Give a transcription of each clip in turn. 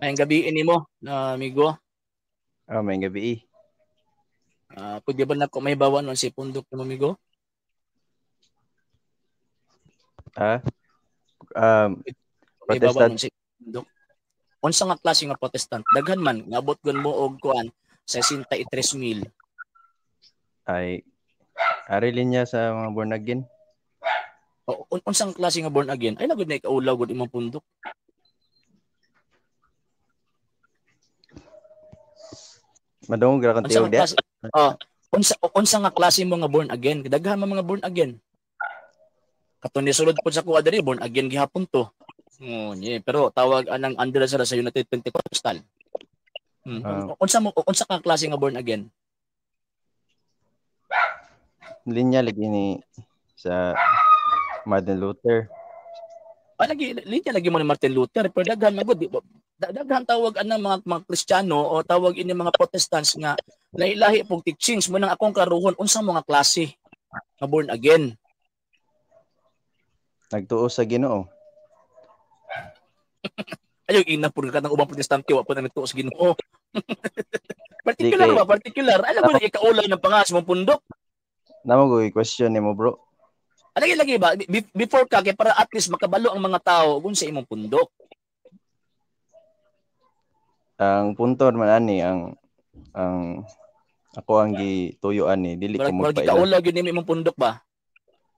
Maayong gabi nimo na amigo. Oh, maayong gabi. Pwede ba nako mahibawan si pundok nimo, amigo? Ha? Protestant. Si pundok. Unsa nga klase nga Protestant? Daghan man ngabot gun mo og kuan 63,000. Ay ari linya sa mga born again. O, unsang klase nga born again? Ay lagod na ikaulaw gud imong pundok. Madungog ra kang tiog diha. Oh, unsa nga klase mo nga born again? Daghan man mga born again. Kato ni sulod pud sa kuha diri, born again gihapon to. Oh, yeah. Pero tawag anang under sa United Pentecostal. Unsa mo unsa ka klase nga born again? Linya lagi ni sa Martin Luther. Ah, lagi linya lagi mo ni Martin Luther, pero daghan magud daghan tawag anang mga Kristiyano o tawag ini mga Protestants nga lahi-lahi pong teachings mo nang akong karuhon unsa mga klase nga born again. Nagtuo sa Ginoo. Ayaw ina pud ka ng ubang Protestante wa pud nagtuo sa Ginoo. Particular ba particular? Alam mo na ikaulaw ng pangas mong pundok. Namo ko question nimo, bro. Lagi lagi ba before ka kay para at least makabalo ang mga tao kung sa imong pundok. Ang punto man ani ang ako ang gituyo ani dili ko magpaila. Ikaulaw gyud nimo imong pundok ba?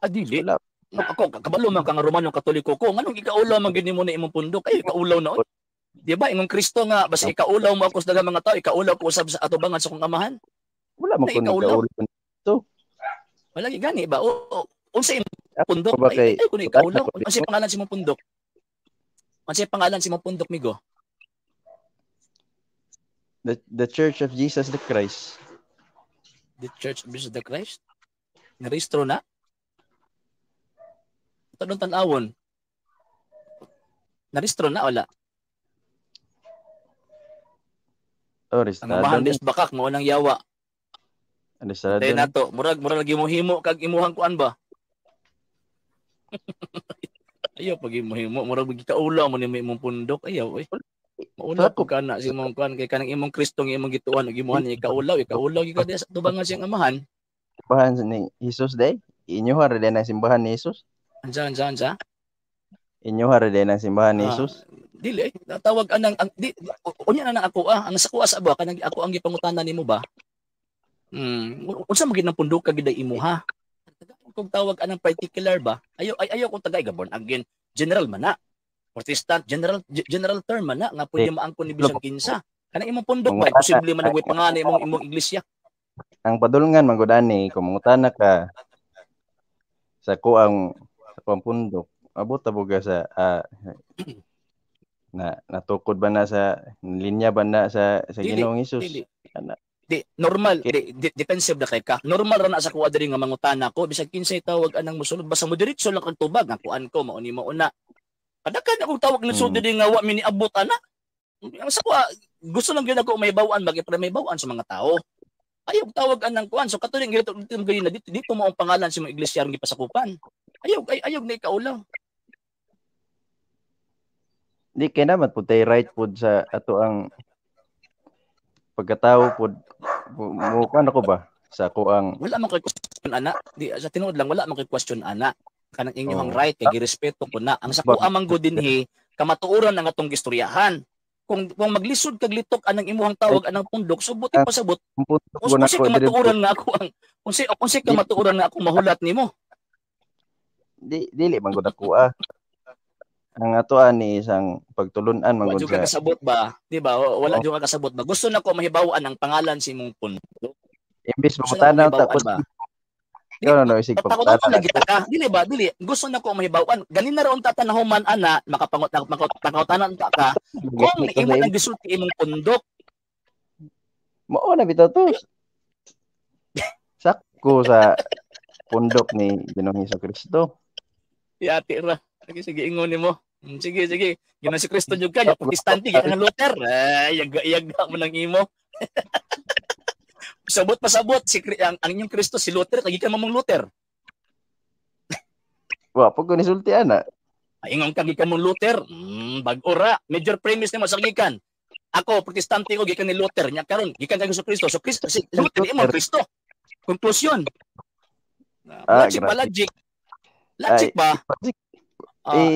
Ah, dili. Wala. Ako kabalo man ka nga Romano Katoliko ko, nganong ikaulaw man gyud nimo na imong pundok? Ay ikaulaw na oy. Di ba imong Kristo nga basta ikaulaw mo ako sa daghang mga tao, ikaulaw ko usab sa atubangan sa akong amahan. Wala man ko ikaulaw. Wala gani ba? O, unsa imong pundok? Ay, ay kuno ikaulaw. Unsa pangalan sa imong pundok? Unsa pangalan sa imong pundok, migo? The Church of Jesus the Christ. The Church of Jesus the Christ? Narehistro na? Tanong tan-awon. Narehistro na wala? Oh, rehistrado. Ang amahan des bakak mao nang yawa. Rehistrado. Tayo nato, murag lagi mo himo kag imuhang kuan ba? Ayaw pag imo-himo, murag gikaulaw mo nimo imong pundok. Ayaw oy. Maulaw ko kana si imong kuan kay kanang imong Kristo nga imong gituan ug imuhan ni ikaulaw, ikaulaw gyud ka sa tubangan siyang amahan. Simbahan ni Jesus day. Inyoha ra din ang simbahan ni Jesus. Ansa ansa ansa? Inyoha ra din ang simbahan ni Jesus. Dili tawag anang ang di, unya na nang ako ang sa kuha sa ba kanang ako ang gipangutana nimo ba? Unsa man gid nang pundok ka gid imuha? Kung tawag anang particular ba? Ayo ay ayo kung tagay ga born again general man na. Protestant general term man na nga pwede maangkon ni bisag kinsa. Kanang imong pundok ba posible man nagway pangalan imong iglesia. Ang padulngan man gud ani kung mangutana ka sa kuang pundok, abot taboga sa na natukod ba na sa linya ba na sa Ginoong Hesus? Dili. Di normal di defensive na kay ka. Normal ra na sa kuha diri nga mangutana ko bisag kinsay tawag anang mosulod basta mo diretso lang kang tubag nga kuan ko mao ni mao na. Kadakan akong tawag lisod diri nga wa mi niabot ana. Ang sa kuha gusto lang gyud ako may bawaan bagay para may bawaan sa mga tao. Ayaw tawag anang kuan so katuling dito dito dito, dito mo ang pangalan sa imong iglesia aron gipasakupan. Ayaw ay ayaw na ikaulaw. Di kay naman pud tay right pud sa ato ang pagkatao pud mo kuan ako ba sa ako ang wala man kay question ana di sa tinuod lang wala man kay question ana kanang inyong right kay girespeto ko na ang sa kuha man gud dinhi kamatuoran ang atong gistoryahan. Kung maglisod kag litok anang imuhang tawag anang pundok subuti pasabot unsa kamatuoran nga ako ang unsa kamatuoran nga ako mahulat nimo. Di dili man gud ako ang ato ani isang pagtulun-an man gud sa kasabot ba di ba wala jud ka kasabot ba gusto nako mahibaw-an ang pangalan sa imong pundok imbes mangutana ta ko ikaw no isig pagtanaw lagi ta ka dili ba dili gusto nako mahibaw-an ganin na raon tatanahuman ana makapangot makapangutanan ta ka kung imo nang gisulti imong pundok mao na bitaw to sakko sa pundok ni Ginoong Hesukristo. Yati ra. Sige, sige, ingon nimo. Sige, sige. Ginoong si Kristo jud ka, Protestante ka ng Luther. Ay, yaga mo nang imo. Sabot pasabot si ang inyong Kristo si Luther, kay gikan mo mong Luther. Wa pag ko nisulti ana. Ingon ka gikan mong Luther, bag-o ra. Major premise nimo sa gikan. Ako Protestante ko gikan ni Luther, nya karon gikan kay Kristo. So Kristo si Luther imo Kristo. Konklusyon. Logic ba logic? Logic ba?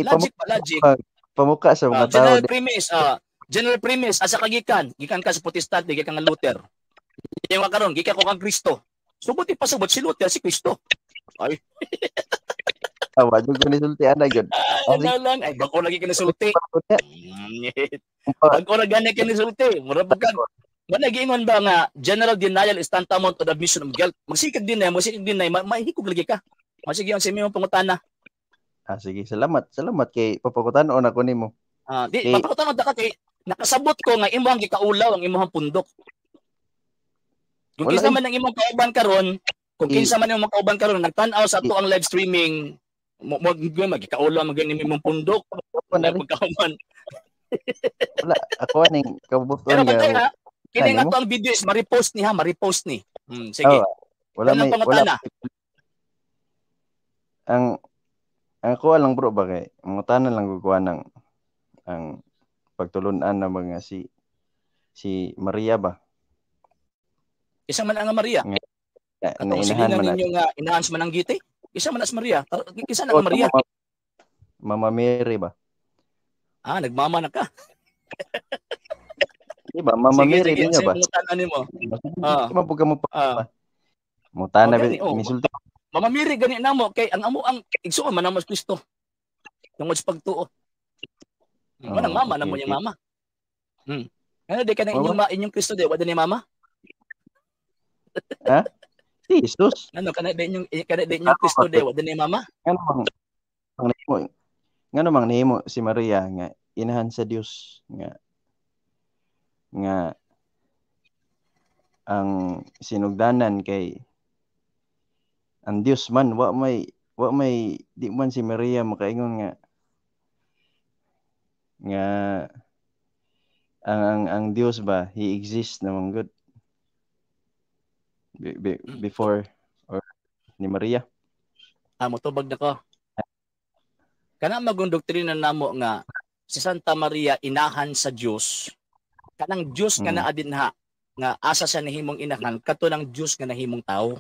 Logic ba logic? Pamuka sa mga tao. General premise asa ka gikan? Gikan ka sa Protestante, gikan nga Luther. Yung karon gikan ko kang Kristo. Subot ipasubot si Luther si Kristo. Ay. Awa jud ko nisulti ana gyud. Ano lang ay bako lagi ka nisulti. Bako ra gani ka nisulti. Mura pag managingon ba nga general denial is tantamount to the admission of guilt. Magsikag din na, mahikog lagi ka. Masige ang sa imong pangutana. Ah, sige, salamat. Salamat kay papakutan-on ako nimo. Di papakutan-on ka kay nakasabot ko nga imong gikaulaw ang imong pundok. Kung kinsa man ang imong kauban karon, kung kinsa man imong kauban karon nagtan-aw sa ato ang live streaming, mo magikaulaw man gani imong pundok. Pagkauman. Wala, ako aning kabubuton nga. Kini nga ato ang video is ma-repost ni ha, ma-repost ni. Sige. Oh, wala may wala. Ang ako lang bro ba kay mangutana lang ko kuha ng ang pagtulun-an ng mga si Maria ba. Isa man ang Maria. Nga, inahan man ninyo nga inahan man ang gite. Isa man as Maria. Isa na ang Maria. Mama Mary ba? Ah, nagmama na ka. Di ba? Mama Mary din ba? Sige, mo. Mapug ka mo pa. Mutana misulti. Mama Mary gani namo kay ang amo ang igsuon man namo si Kristo. Tungod sa pagtuo. Manang mama namo niyang mama. Ano di ka na inyong Kristo di wa ni mama? Ha? Si Jesus. Ano kana di inyong Kristo di wa ni mama? Ngano mang nihimo si Maria nga inahan sa Dios nga ang sinugdanan kay ang Dios man wa may di man si Maria makaingon nga ang Dios ba he exists naman good before or ni Maria. Motubag na ko. Kana magong doktrina namo nga si Santa Maria inahan sa Dios, kanang Dios nga naa dinha nga asa siya nahimong inahan kato ng Dios nga nahimong tao.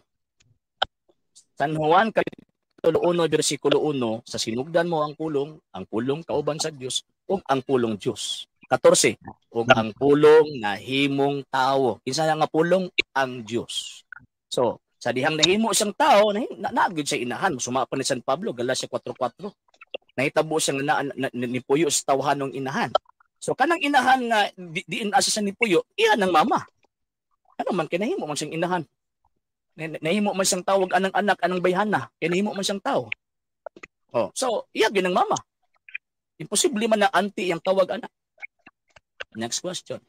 San Juan Kapitulo 1 versikulo 1, sa sinugdan mo ang pulong kauban sa Dios ug ang pulong Dios. 14, ug ang pulong nahimong tao. Kinsa nga pulong? Ang Dios. So, sa dihang nahimo siyang tao, naagid siya inahan. Suma pa ni San Pablo, Galatia 4:4. Nahitabo siyang nipuyo sa tawhanong inahan. So kanang inahan nga diin asa siya nipuyo, iyan ang mama. Ano man kinahimo man siyang inahan. Nahimo man siyang tawag anang anak anang bayhana, kinahimo man siyang tao. Oh, so iya ginang mama. Imposible man na anti yang tawag anak. Next question.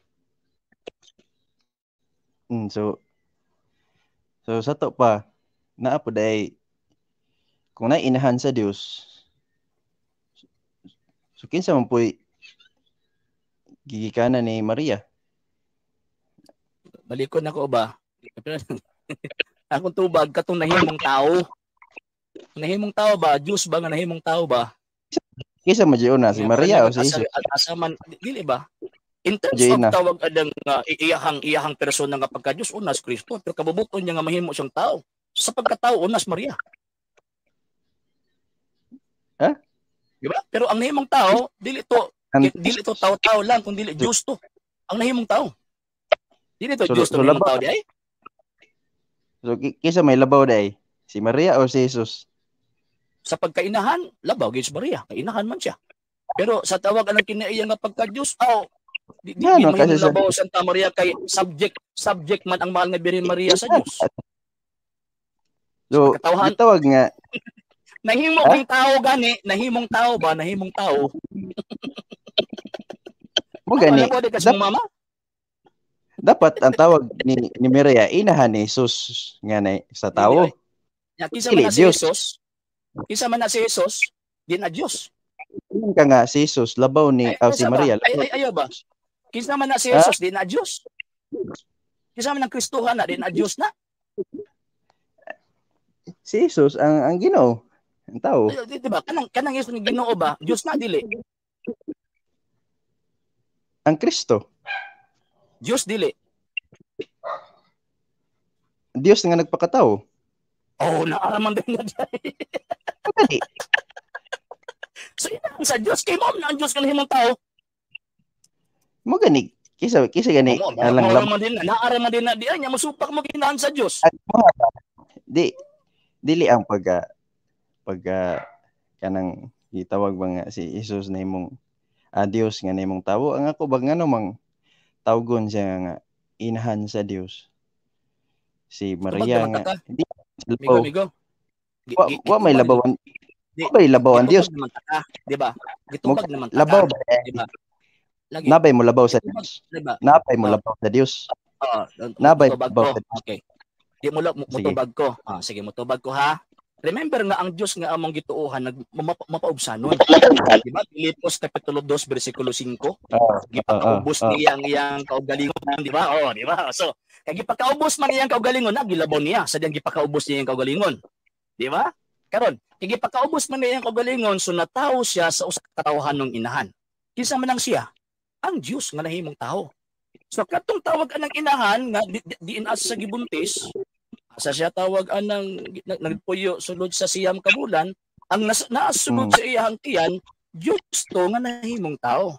So sa to pa naa po day kung nainahan sa Dios, so kinsa man po'y gigikanan ni Maria? Balikon nako ba? Akong tubag katong nahimong tao. Nahimong tao ba? Diyos ba nga nahimong tao ba? Kinsa man jud na si Maria o si Jesus? Asa man dili ba? In terms of tawag adang iyahang persona nga pagka Diyos una si Kristo, pero kabubuton niya nga mahimo siyang tao. Sa pagkatao una si Maria. Ha? Diba? Pero ang nahimong tao, dili to tao-tao lang, kun dili Diyos to. Ang nahimong tao. Dili to Diyos to nahimong tao di ay. So kisa may labaw di ay? Si Maria o si Jesus? Sa pagkainahan, labaw gyud si Maria. Kainahan man siya. Pero sa tawag anang kinaiya nga pagka-Diyos, aw di no, kasi labaw Santa Maria kay subject man ang mahal nga Birhen Maria sa Diyos. So, gitawag nga nahimo kang tao gani, nahimong tao ba, nahimong tao. Mo gani. Mama? Dapat ang tawag ni Maria inahan ni Jesus nga na sa tao. Ya, kinsa man na si Jesus? Kinsa man na si Jesus? Di na Dios. Ka nga si Jesus labaw ni si Maria. Ay ayo ba? Kinsa man na si Jesus di na Dios. Kinsa man ang Kristohan na di na Dios na. Si Jesus ang Ginoo. Ang tao. Di ba? Kanang Jesus nga Ginoo ba? Dios na dili. Ang Kristo. Dios dili. Dios nga nagpakatao. Oh, naara man din na diay. Dali. So inahan sa Dios kay mao na ang Dios nga nahimong tao. Mo gani kisa kisa gani Mo alang mo lab man din na naara man din na diay nya mosupak mo ginahan sa Dios. Di dili ang pagka pagka kanang gitawag ba nga si Jesus na imong Dios nga nahimong tawo. Ang ako ba ngano mang tawgon siya nga inahan sa Dios si Tubag Maria naman nga ta ka. di Migo, labaw. migo. Wa, wa may labawan, wa may labaw ang Dios. Gitubag naman ta ka, di ba? Gitubag naman ta Labaw ka, ba? di ba? Lagi, Nabay mo labaw sa gitubag, Dios. di ba? Nabay mo Oh. labaw sa Dios. Oo, Nabay mutubag labaw ko. sa Dios. Okay. Di mo Sige. mutubag ko. Ah, sige, mutubag ko ha. Remember nga ang Dios nga among gituohan nag mapaubsanon. Di ba? Filipos kapitulo 2 bersikulo 5. Gipakaubos niya ang iyang kaugalingon, di ba? Oh, di ba? So, kay gipakaubos man iyang kaugalingon, nagilabaw niya sa diyang gipakaubos niya iyang kaugalingon. Di ba? Karon, kay gipakaubos man niya iyang kaugalingon, so natawo siya sa usa ka katawhanong inahan. Kinsa man ang siya? Ang Dios nga nahimong tao. So katong tawag anang inahan nga diin asa sa gibuntis, asa siya tawag anang nagpuyo sulod sa 9 ka bulan, ang naasulod sa iyang tiyan, Dios to nga nahimong tao.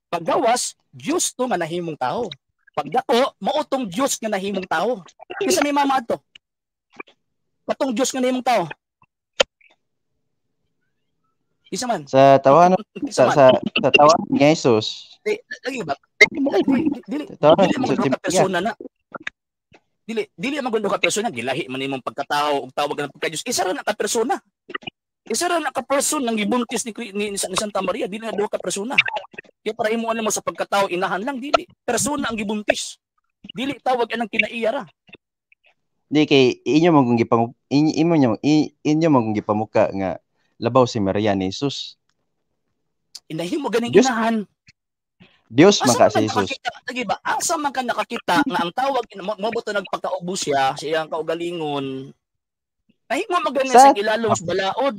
Paggawas, Dios to nga nahimong tao. Pagdako, mao tong Dios nga nahimong tao. Kinsa may mama adto? Katong Dios nga nahimong tao. Kinsa man? Sa tawanan Kinsa sa man? sa tawanan ni Jesus. Di, lagi ba? Di, dili, Tawanan dili ni man Jesus ka si Maria. persona na. Dili dili man gud ka persona, gilahi man imong pagkatao ug tawag ng pagka-Dios. Isa ra na ka persona. Isa ra na ka person nang gibuntis ni Santa Maria, dili na duha ka persona. Kaya para imo mo sa pagkatao inahan lang dili. Persona ang gibuntis. Dili tawag anang kinaiya ra. Di kay inyo man kung gipang inyo imo nyo inyo man kung gipamuka nga labaw si Maria ni Jesus. Inahimo ganing Dios inahan. Dios man Asa ka man si Jesus. nakakita, lagi ba? Asa man ka nakakita nga ang tawag mo to nagpakaubos siya sa iyang kaugalingon. Nahimo man gani Sa sa ilalong sa balaod.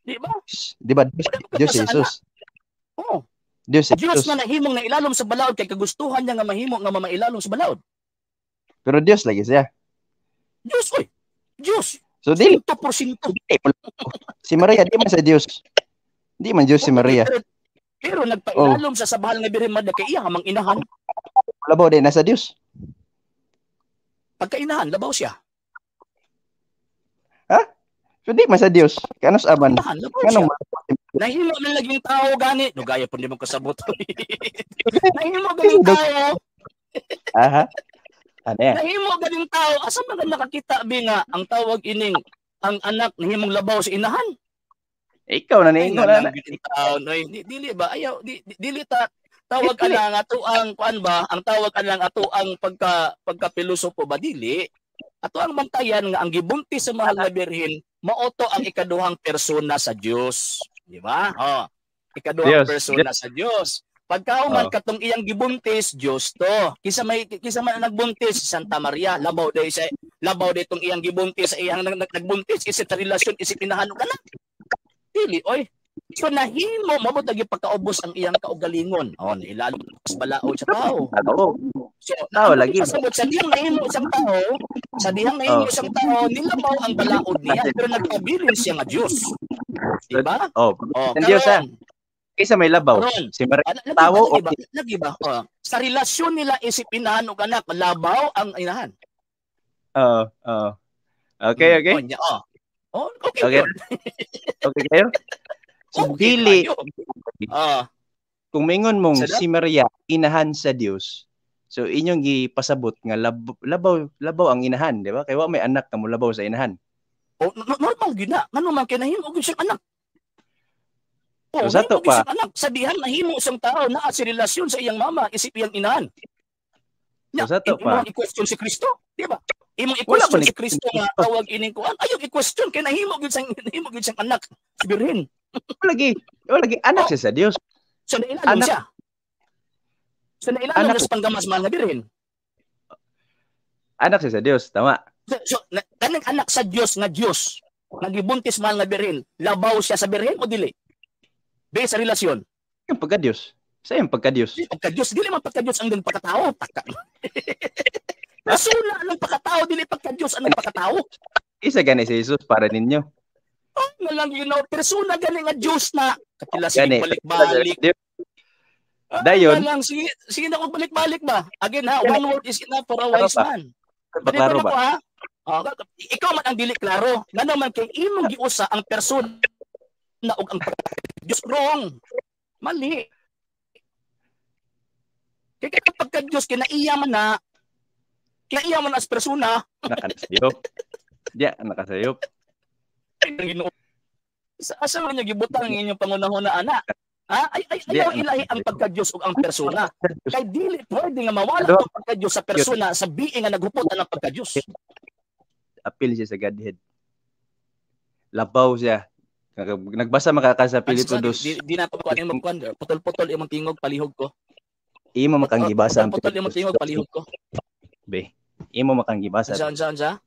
Di ba? Di ba Dios, Wala ka Dios si sa ana. Jesus. Oo. Dios si Dios Jesus. nga nahimong na ilalom sa balaod kay kagustuhan niya nga mahimo nga mamailalom sa balaod. Pero Dios lagi siya. Dios oy. Dios. So dili 100%. si Maria di man sa Dios. Di man Dios si Maria. Pero nagpailalom sa bahal nga Birhen Maria kay iya mang inahan. Labaw din nasa Dios. Pagkainahan labaw siya. Ha? So di man sa Dios. Kanos aman? Inahan labaw siya. Nganong Nahimo man laging tao gani. No gaya pud nimo kasabot. Nahimo ganing tao. Aha. Ano yan? Nahimo ganing tao. Asa man ka nakakita bi nga ang tawag ining ang anak nahimong labaw sa inahan? Ikaw na Ay, niingon na. nga lang tao, noy. Dili ba? Ayaw, dili ta tawag anang ato ang kuan ba? Ang tawag anang ato ang pagka pilosopo ba dili? Ato ang bantayan nga ang gibuntis sa mahal na birhen maoto ang ikaduhang persona sa Dios, di ba? Oh. Ikaduhang Dios. persona sa Dios. Pagkauman Oh. katong iyang gibuntis, Dios to. Kinsa man ang nagbuntis, Santa Maria, labaw day sa labaw day tong iyang gibuntis sa iyang nagbuntis isip sa relasyon isip inahan ka na. Dili oy. So nahimo mabot lagi pagkaubos ang iyang kaugalingon. Oh, nilalom sa balaod sa tao. Oo. So, Tao ang lagi. pasabot sa dihang nahimo isang tao, sa dihang nahimo Oh. isang tao, nilabaw ang balaod niya pero nagpabilin siya nga Dios. Diba? Oh, Oh, Ang Diyos, ah. karon, Kaysa may labaw. Karon. Si Maria lagi tao ba, o lagi ba, lagi ba? Oh, sa relasyon nila isip inahan ug anak, labaw ang inahan. Oo, oo. Okay, okay. Oh, niya, oh. Oh, okay. Okay. Yun. Okay kayo? So, Okay, dili kayo. Ah, kung mingon mong Sada? si Maria inahan sa Dios. So inyong gipasabot nga labaw labaw ang inahan, di ba? Kay wa may anak nga molabaw sa inahan. Oh, normal gyud na. Ngano man kay nahimo gyud siyang anak. Oh, So, sa to nahimo gyud pa. siyang anak. Sa dihang nahimo siyang tao naa si relasyon sa iyang mama isip iyang inahan. Nya, So, sa to pa. imong i-question si Kristo, di ba? Imong Wala i-question ko si Kristo nga tawag ining kuan. Ayaw i-question kay nahimo gyud siyang anak si Birhen. Lagi, wala lagi anak Oh. siya sa Dios. So nailalom Anak- siya. So nailalom Anak- niya sa panggamas mahal nga Birhen. Anak siya sa Dios, tama. So, kanang anak sa Dios nga Dios nagibuntis mahal nga Birhen, labaw siya sa Birhen o dili? Based sa relasyon. Yung pagka Dios. Sa iyang pagka-Dios. Pagka-Dios, dili man pagka-Dios ang pagkatao. Taka. Persona ang pagkatao, dili pagka-Dios ang pagkatao. Isa gani si Jesus para ninyo. Oh, nga lang you know, persona gani nga Dios na katila sige balik-balik. Dayon. Lang sige, sige na kung balik-balik ba. Again ha, one word is enough for a wise man. Klaro ba? Ha? Ikaw man ang dili klaro. Ngano man kay imong giusa ang persona ug ang Dios, wrong. Mali. Kay kapag ka Dios kinaiya man na, kinaiya man as persona. Nakasayop. Diya, nakasayop. Sa asa man niya gibutang ang inyong pangunahon na anak? Ha? Ay ayaw ilahi ang pagka-Dios ug ang persona. Kay dili pwede nga mawala ang pagka-Dios sa persona sa being nga naghupot ang pagka-Dios. Appeal siya sa Godhead. Labaw siya. Nagbasa makaka sa Pilipos 2. Di na ko kuan imong kuan. Putol-putol imong tingog, palihog ko. Imo makang gibasa ang putol imong tingog, palihog ko. Be. Imo makang gibasa. Unsa?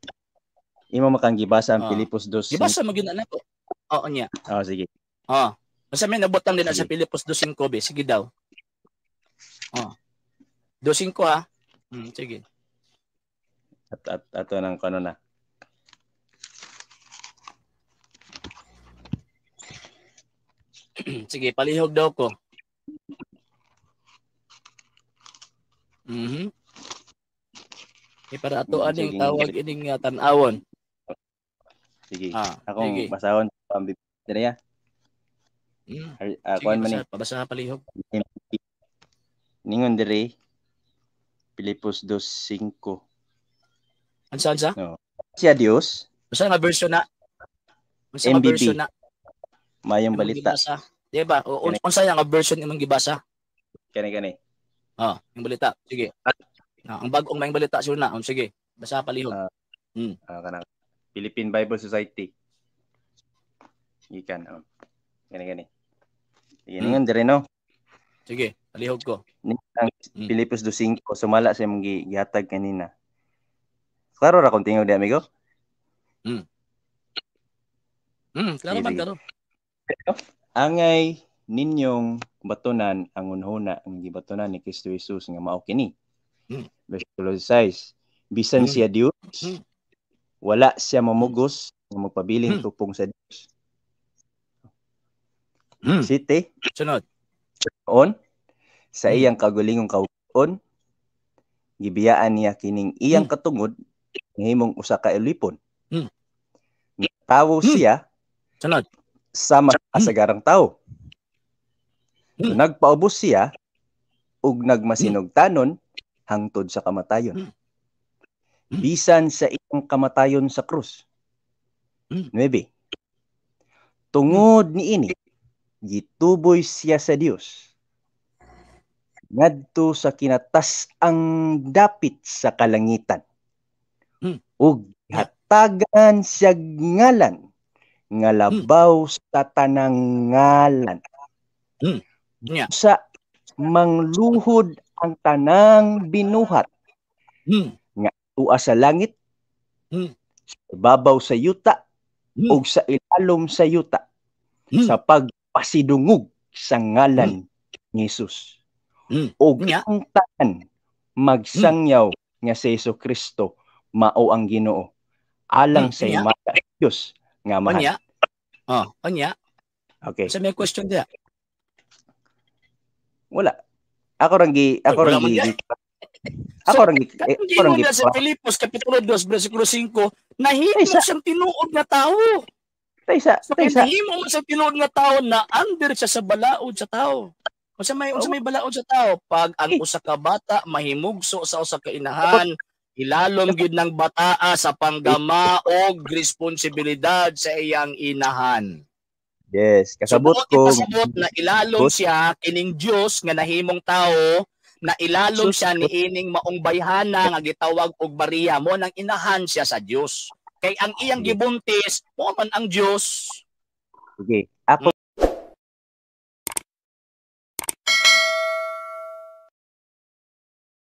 Imo makang gibasa ang Pilipos 2. Gibasa mo gyud na nako. Oo niya. Oh, sige. Oh. Basta may nabutang din na sa Pilipos 2:5 be. Sige daw. Oh. 2:5 ha. Sige. At ato nang kano na. Sige, palihog daw ko. Mhm. E para ato aning tawag ining tan-awon. Sige. Akong sige. Basahon ang Biblia. Kuan man ni. Pabasa palihog. Ningon dire Pilipos 2:5. Unsa? No. Siya Dios. Unsa nga version na? Unsa nga version na? Mayong balita. Di ba? O unsa nga version imong gibasa? Kani. Oh, yung balita. Sige. Ang bag-ong mayong balita sure na. Sige. Basa palihog. Kanang Philippine Bible Society. Gikan. Oh. Gani. Sige, ningon dire no. Sige, palihog ko. Ang Pilipos 2:5 sumala sa imong gihatag kanina. Klaro ra kung tingog di amigo? Klaro man klaro. Angay ninyong batunan ang unhuna ang gibatunan ni Kristo Jesus nga mao kini. Versikulo 6. Bisan siya Dios, wala siya mamugos nga magpabiling tupong sa Dios. Site. Sunod. On sa iyang kagulingong kauon, gibiyaan niya kining iyang katungod ngahimong usa ka ulipon. Tawo siya. Sunod. Sama kasagarang tao. So, nagpaubos siya ug nagmasinugtanon hangtod sa kamatayon. Bisan sa iyang kamatayon sa krus. 9. Tungod niini gituboy siya sa Dios ngadto sa kinatas-ang dapit sa kalangitan. Ug hatagan siya ngalan nga labaw sa tanang ngalan. Yeah. Sa mangluhod ang tanang binuhat nga tua sa langit, sa babaw sa yuta, ug sa ilalom sa yuta, sa pagpasidungog sa ngalan ni Jesus. Ug ang tanan magsangyaw nga si Hesus Kristo mao ang Ginoo alang sa himala Dios nga mahal. Onya. Oh, onya. Okay. Sa may question diya. Wala. Ako rang gi sa Filipos kapitulo 2 bersikulo 5, nahimo siyang tinuod nga tawo. Taysa. Nahimo siyang tinuod nga tawo na under siya sa balaod sa tawo. Unsa may balaod sa tao? Pag ang usa ka bata mahimugso sa usa ka inahan, ilalom gyud ng bataa sa panggama og responsibilidad sa iyang inahan. Yes, kasabot so, ko. Kasabot na ilalom siya kining Dios nga nahimong tao, na ilalom siya niining maong bayhana nga gitawag og Maria, mo nang inahan siya sa Dios. Kay ang iyang gibuntis, mo man ang Dios. Okay. Ako